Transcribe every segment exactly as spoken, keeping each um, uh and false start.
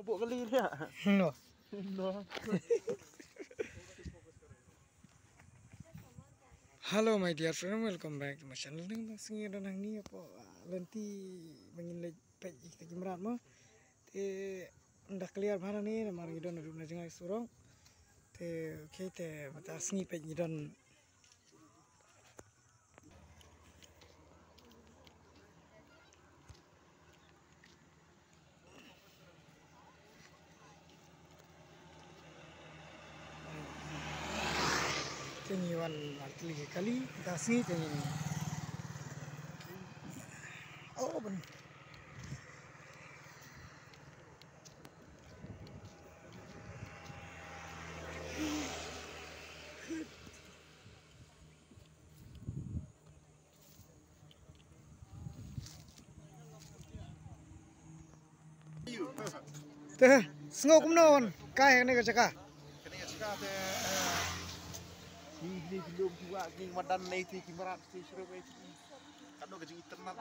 Bok kali dia. No. No. Hello my dear friend, welcome back to my channel. Teng teng sngi don hangne hapoh lynti ba ngin leit peit ïa kita ki mrad mo. Te ynda clear bha hangne namar ngi don haduh na jngai surok. Te okay te mynta sngi peit ngi don. Te ngi wan artylli ki kali, mynta sngi te ngi. Oh, ban. Te sngew kumno wan kai ha kane ka jaka? Kane ka jaka te, eh, ngi ngi ngi lum ki wah ngi madan nei te ki mrad te shrub ei te. Ka dok ka jingïeit tynat.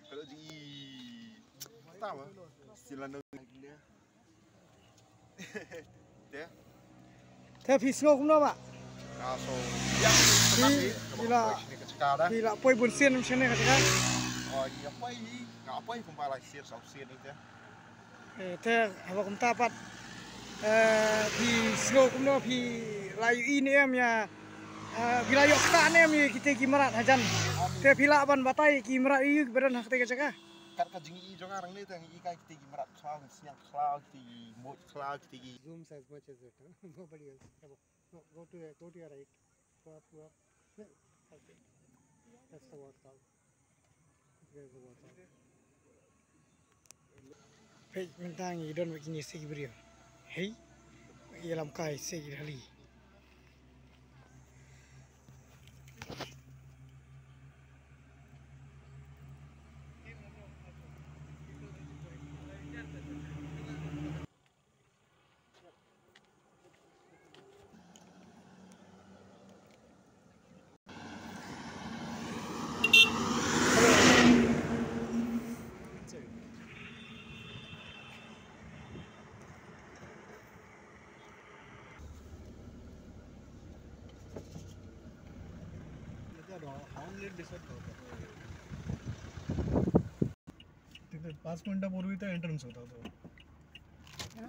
Ka dok jingïeit. Tawa. Sila no. Te. Te phi sngew kumno ba? Nga sngew ïa. Phi, phi la, phi la poi bun sien shane ka jaka? Oh, ïa poi, nga poi kumba lai sien saw sien ni te. Eh, te haba kumta pat, eh, phi sngew kumno, phi la ïohi ne em ïa, eh, phi la ïoh ktah ne em ïa kita ki mrad hajan? Te phi lah ban batai ki mrad ïa u kiba don ha kata ka jaka? Kat ka jingïohi jong nga hangne te ngi i kai kita ki mrad khlaw, sniang khlaw, kita ki mut khlaw, kita ki. Zooms as much as it, huh? Nobody else. Come on. No, go to the, go to your right. Go up, go up. Okay. That's the waterfall. There's the waterfall. Peit mynta ngi don bad kine ki briew. Hei. Ïalam kai ki hali. तिथे पाच मिनिटापूर्वी तर एंट्रन्स होता तो. हा?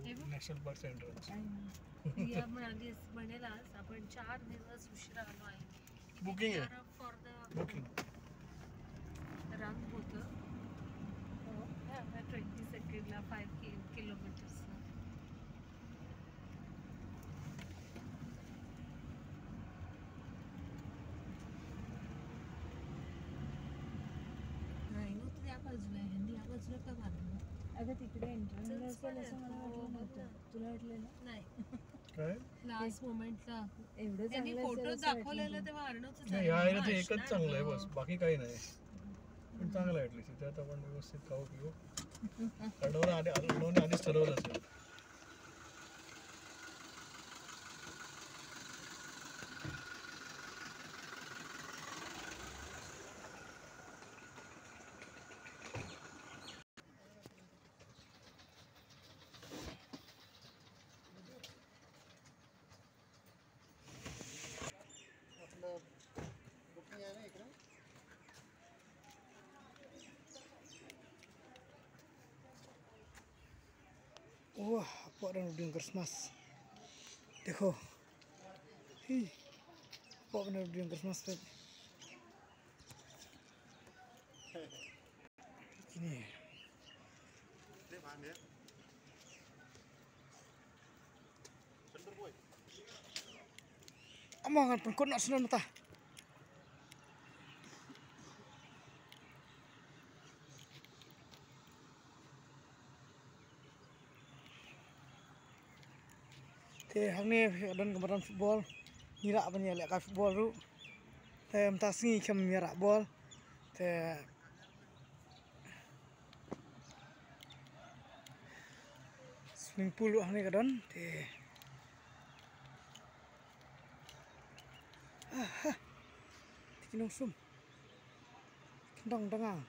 हे बघ. नॅशनल पार्कचा एंट्रन्स. I know. मी म्हणालीस म्हणेलास आपण चार दिवस उशिरा आलो आहे. बुकिंग आहे. फॉर द बुकिंग. रन होतं. हो. हा, ट्वेंटी सेकंडला फाईव्ह किलोमीटर्स. नाही, नव्हतं त्या बाजूला आहे, ह्यांनी या बाजूला का बांधलं? अगं, तिकडे एंट्रन्स पण आहे. असं मला हो, वाटलं बघ नव्हतं. ना. तुला वाटलेलं? नाही. काय? लास्ट मोमेंटला एवढं त्यांनी चांगलं फोटो असेल असं वाटलं दाखवलेलं नाही. तेव्हा अर्णवचं नाही, झालं, ह्या एरियात मग एकच असणार चांगलं आहे, बस, ना. बाकी काही नाही. पण चांगलं आहे, ॲटलिस्ट इथे आता आपण व्यवस्थित खाऊ पिऊ. अर्णवने आधी, अर्णवने आधीच ठरवलं असेल. मतलब, बुकिंग आहे ना इकडे? Wah, hapoh don u dieng Christmas. Dekho. Hi. Hapoh don u dieng Christmas peit. Kine. Amo ngan pynkut noh shnong mynta. Te hangne don ka madan football. Ngi lah ban ïalehkai football ruh. Te mynta sngi khlem ïarap ball. Te swimming pool ruh hangne ka don. Te ah ha. Te ki nongshun. Ki dang dangang.